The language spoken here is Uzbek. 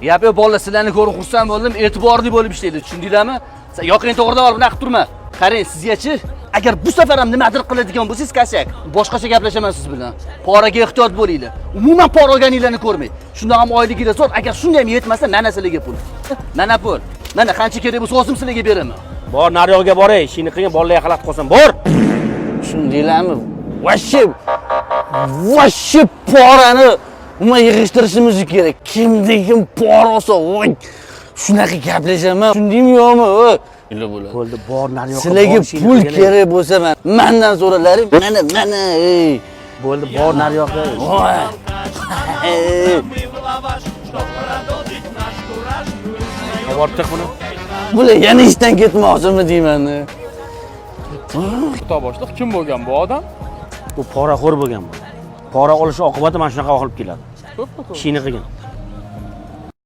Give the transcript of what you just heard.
Gap yo'q, bolalar, sizlarni ko'rib xursand bo'ldim. E'tiborli bo'lib ishlaydi, tushundinglarmi? Sen yoqang to'g'ridan olib bunaqa qilib turma. Qarang, sizgachi, agar bu safar ham nimadir qiladigan bo'lsangiz, косяк, boshqacha gaplashaman siz bilan. Poraga ehtiyot bo'linglar. Umuman pora olganinglarni ko'rmay. Shunda ham oyliginglar zo'r. Agar shunda ham yetmasa, mana sizlarga pul. Mana pul. Mana qancha kerak bo'lsa o'zim sizlarga beraman. Bor, naryoqqa boray, ishingni qilgin, bolalarga xalaqit qilsam, bor. Tushundinglarmi? Вообще, вообще porani umuman yig'ishtirishimiz kerak. Kimda kim pora olsa, voy, shunaqa gaplashaman. Tushundingmi yo'qmi? Voy. Bo'ladi. Bo'ldi, bor naryoqqa. Sizlarga bor, ishingni pul qilgin. Kerak bo'lsa, mandan so'ralaring. Mana, mana, ey. Bo'ldi, bor naryoqqa. Voy. Ey. Borib chiq buni. Bular yana ishdan ketmoqchimi deyman. Xudo, boshliq, kim bo'lgan bu odam? Bu poraxo'r bo'lgan bu. Pora olish oqibati mana shunaqa olib keladi. Ko'pmi ko'p? Ishingni qilgin.